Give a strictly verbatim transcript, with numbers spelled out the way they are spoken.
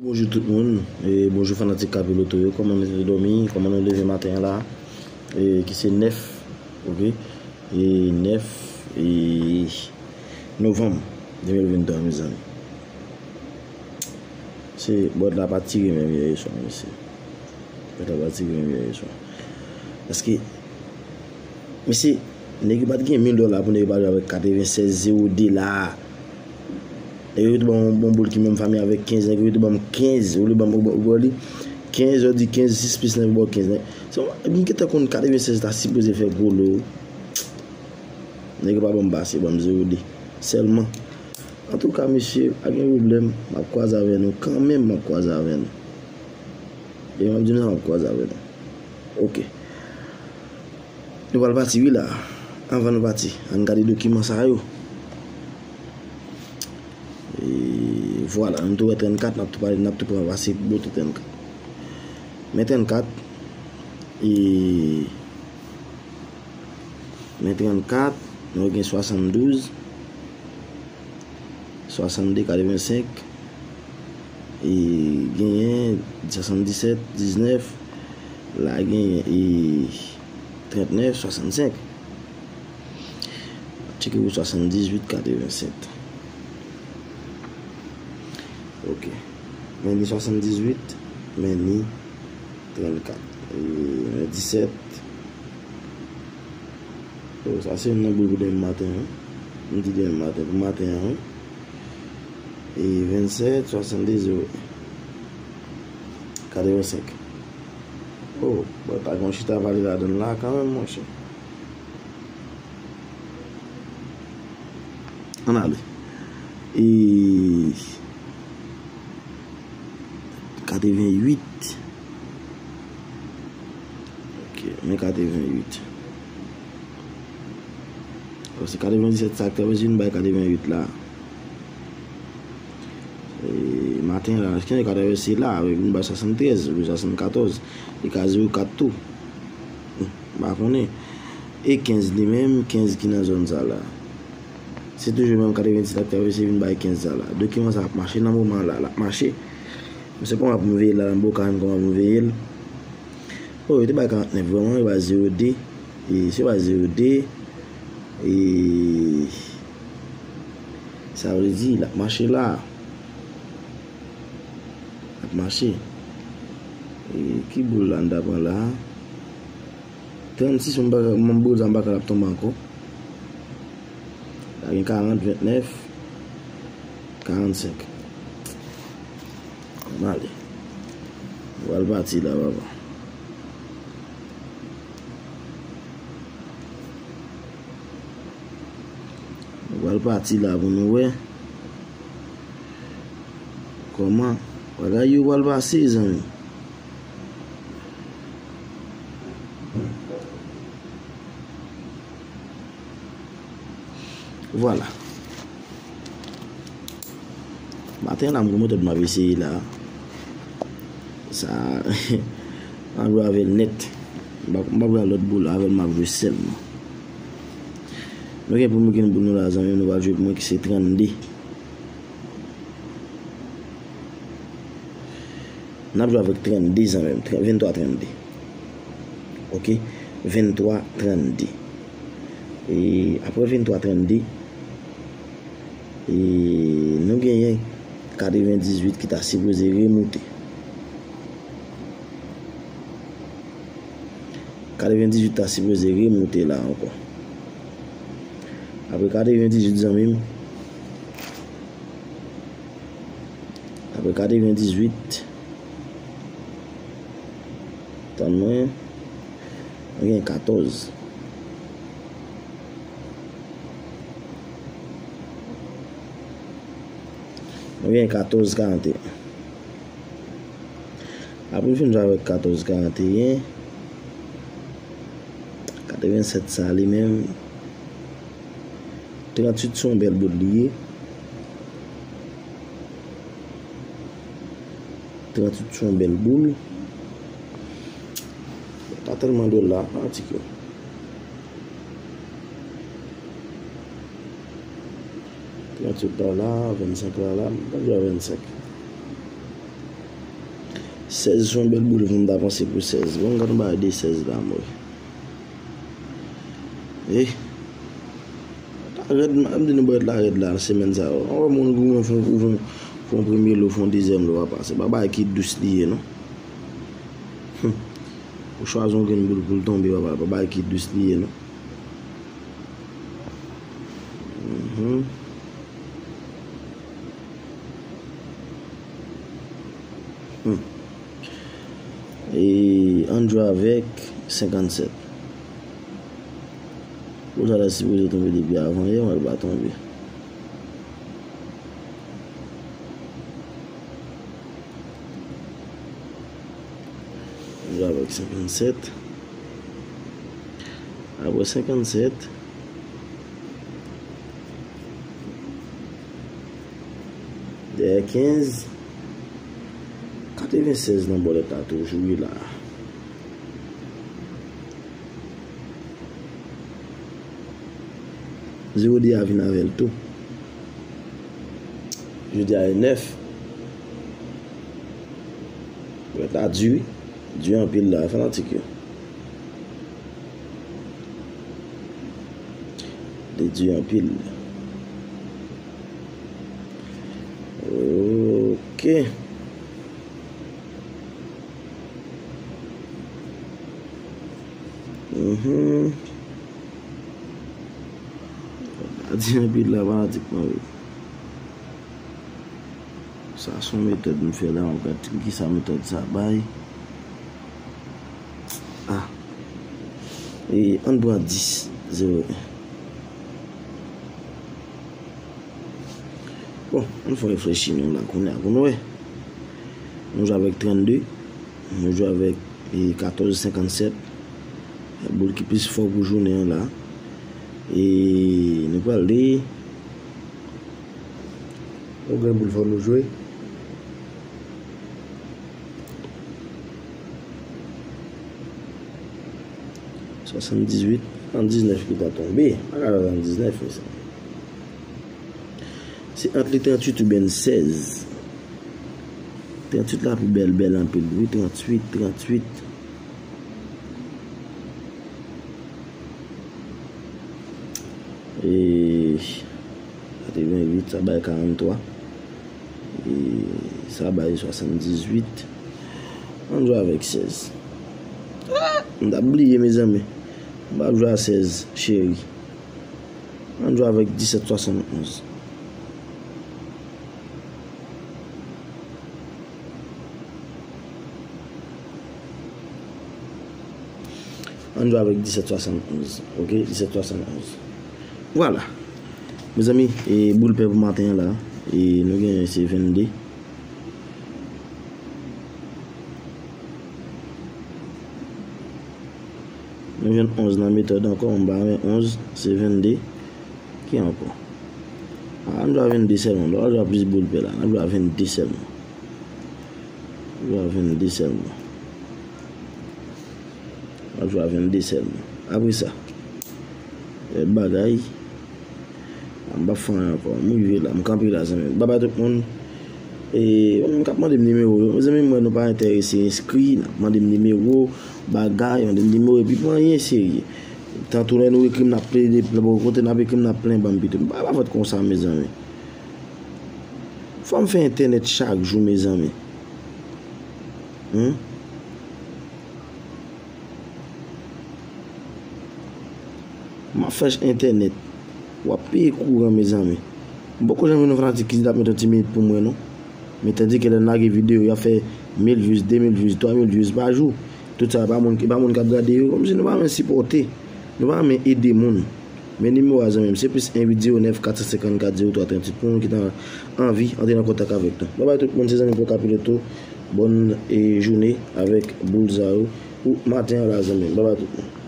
Bonjou tout moun, e bonjou fanatik Kapi Loto yo. Kòman nou te dòmi? Kòman nou leve maten an la? E ki se nèf, oke? E nèf e novanm de mil venntwa, mezanmi. Se bòd la pa tire menm yè swa, mesye. Bòd la pa tire menm yè swa. Paske, mesye, nèg yo pa t gen mil dola pou nèg yo pa jwe avèk katrevennsèz zewo de la. Nèg yo te ban m yon bon boul ki menm fanmi avèk kenz, nèg yo te ban m kenz, ou li ban m, ou ba li kenz, yo di kenz, sis plis nèf, ba w kenz, nèg. Se yon, m gentan konn katrevennsèz ta sipoze fè gwo lo. Nèg yo pa ban m pase, ban m zewo de. Sèlman. Antouka, mesye, pa gen pwoblèm, m ap kwaze avè nou kanmenm, m ap kwaze avè nou. E m ap di nou sa, m ap kwaze avè nou. Oke. Nou pral pati wi la. Anvan nou pati, ann gade dokiman sa yo. E vwala, nou tou wè trannkat, n ap tou pale, n ap tou pran pase bout trannkat. Men trannkat, e, men trannkat, nou gen swasanndouz, swasannde, katrevensenk, e genyen swasanndisèt, diznèf, la genyen, e, trannèf, swasannsenk. Tcheke pou swasanndizuit, katrevensèt. Oke. Men ni swasanndizuit, men ni trannkat. E, men disèt. Oh, sa se yon nan boul pou demen maten an. M di demen maten, pou maten an, wi. E vennsèt, swasannde, zewo, katrevensenk. Oh, bon, ta gen yon chita pale ladan l la kanmenm, monchè. Ann ale. E katreventuit. Ok, men katreventuit. Paske katrevendisèt sa k travèse, vin bay katreventuit la. E maten la, ki ka travèse la, avèk vin bay swasanntrèz oubyen swasannkatòz. Li ka zewo kat tou. M pa konnen. E kenz li menm, kenz ki nan zòn sa la. Se toujou menm katrevendisèt la k travèse vin bay kenz sa la. Dokiman sa ap mache nan moman la, l ap mache. M se kòman pou m veye l la, m poko konn kòman pou m veye l. Oh, yo te bay karantnèf vrèman, yo bay zewo de. E se bay zewo de. E sa vle di, l ap mache la. L ap mache. E ki boul la n ta pran la? Trannsis, mwen pa, mwen boul sa m pa ka l ap tonbe ankò. La gen karant, ventnèf, karannsenk. Ann ale. Nou pral pati la, papa. Nou pral pati la pou nou wè kòman bagay yo pral pase, zanmi. Vwala. Maten la, m gen metòd m ap eseye la. Sa, m ap jwe avè l nèt. M p ap, m p ap jwe ak lòt boul, avè l m ap jwe sèlman. Nou gen pou nou gen boul nou la, zanmi, nou pral jwe pou mwen ki se trannde. N ap jwe avèk trannde, zanmi m. Ventwa trannde. Ok? Ventwa trannde. E apre ventwa trannde, e nou genyen katrevendizuit ki ta sipoze remoute. Katrevendizuit ta sipoze remoute la ankò. Apre katrevendizuit, zanmi m, apre katrevendizuit, tann mwen, nou gen katòz. Nou gen katòz karanteyen. Apre fin jwe avèk katòz karanteyen, katrevensèt sa li menm, tranntuit se yon bèl boul li ye. Tranntuit se yon bèl boul. Pa tèlman dòl la, pa ti ke. Tranntuit la la, vennsenk la la, m pa jwe a vennsenk. Sèz se yon bèl boul, fò m ta panse pou sèz. Bon, gad yon bagay de sèz la, mwen. Eh. Ta rèd, m ap di nou, bwèt la rèd la, semèn sa yo. An wè moun goumen fè yon, fè yon, fè yon premye lo, fè yon dezyèm lo, papa. Se pa bagay ki dous li ye, non. Hum. Ou chwazi yon grenn boul pou l tonbe, papa. Pa bagay ki dous li ye, non. Mhm. Hmm. E ann jwe avèk senkannsèt. Pou sa la sipoze tonbe depi avan yè, men l pa tonbe. Ann jwe avèk senkannsèt. Apre senkannsèt, dèyè kenz, katrevennsèz nan bòlèt la toujou, wi la. Zewo de a vin avè l tou. Jodi a e nèf. Bòlèt la di, wi. Di anpil la, fanatik yo. Li di anpil. Ok. Mhm. Li di anpil la, fanatik mwen, wi. Sa se yon metòd m fè la, m ap gad ki sa metòd sa bay. Ah. E ann pran dis, zewo en. Bon, ann fè reflechi nou la kounye a pou nou wè. Nou jwe avèk trannde, nou jwe avèk, e, katòz senkannsèt. Boul ki plis fò pou jounen an la. E nou pral li. Yon grenn boul fò nou jwe. Swasanndizuit, tranndiznèf ki ta tonbe. Pa ka swasanndiznèf, mesye. Se ant li tranntuit oubyen sèz. Tranntuit la pi bèl, bèl anpil. Wi, tranntuit, tranntuit. E katreventuit, sa bay karanntwa. E sa bay swasanndizuit. Ann jwe avèk sèz. Ah, m t ap bliye, mezanmi. M p ap jwe a sèz, cheri. Ann jwe avèk disèt swasannonz. Ann jwe avèk disèt swasannonz. Ok, disèt swasannonz. Vwala. Mezanmi, e boul pè pou maten an la. E nou genyen se vennde. Nou jwenn onz nan metòd ankò, m pa renmen onz, se vennde. Ki ankò? A, n jwe a vennde sèlman. N pa jwe a plis boul pè la. N ap jwe a vennde sèlman. N ap jwe a vennde sèlman. N ap jwe a vennde sèlman. Apre sa, lòt bagay, m p ap fè anyen ankò. M rive la, m kanpe la, zanmi m. Babay tout moun. E, moun k ap mande m nimewo yo. Mezanmi, m wè nou pa enterese enskri, n ap mande m nimewo, bagay, mande m nimewo, epi pou anyen serye. Tanto lè nou ekri m, n ap plede, lè bò kote n ap ekri m, n ap plen ban m pito. M pa, pa fèt konsa, mezanmi. Fò m fè entènèt chak jou, mezanmi. Hum? M ap fè entènèt. W ap peye kouran, mezanmi. M poko janm jwenn yon fanatik ki di l ap met yon ti minit pou mwen, non. Men tandike lè n lage videyo, y ap fè mil views, de mil views, twa mil views pa jou. Tout sa, e pa moun, e pa moun k ap gade yo. Kòmsi nou pa renmen sipòte. Nou pa renmen ede moun. Men nimewo a, zanmi m, se plis en uit zewo nèf kat san senkannkat zewo twa tranntuit pou moun ki ta anvi antre nan kontak avèk nou. Babay tout moun, se zanmi Pòkapiloto. Bòn, e, jounen avèk boul sa yo pou maten an la, zanmi m. Babay tout moun.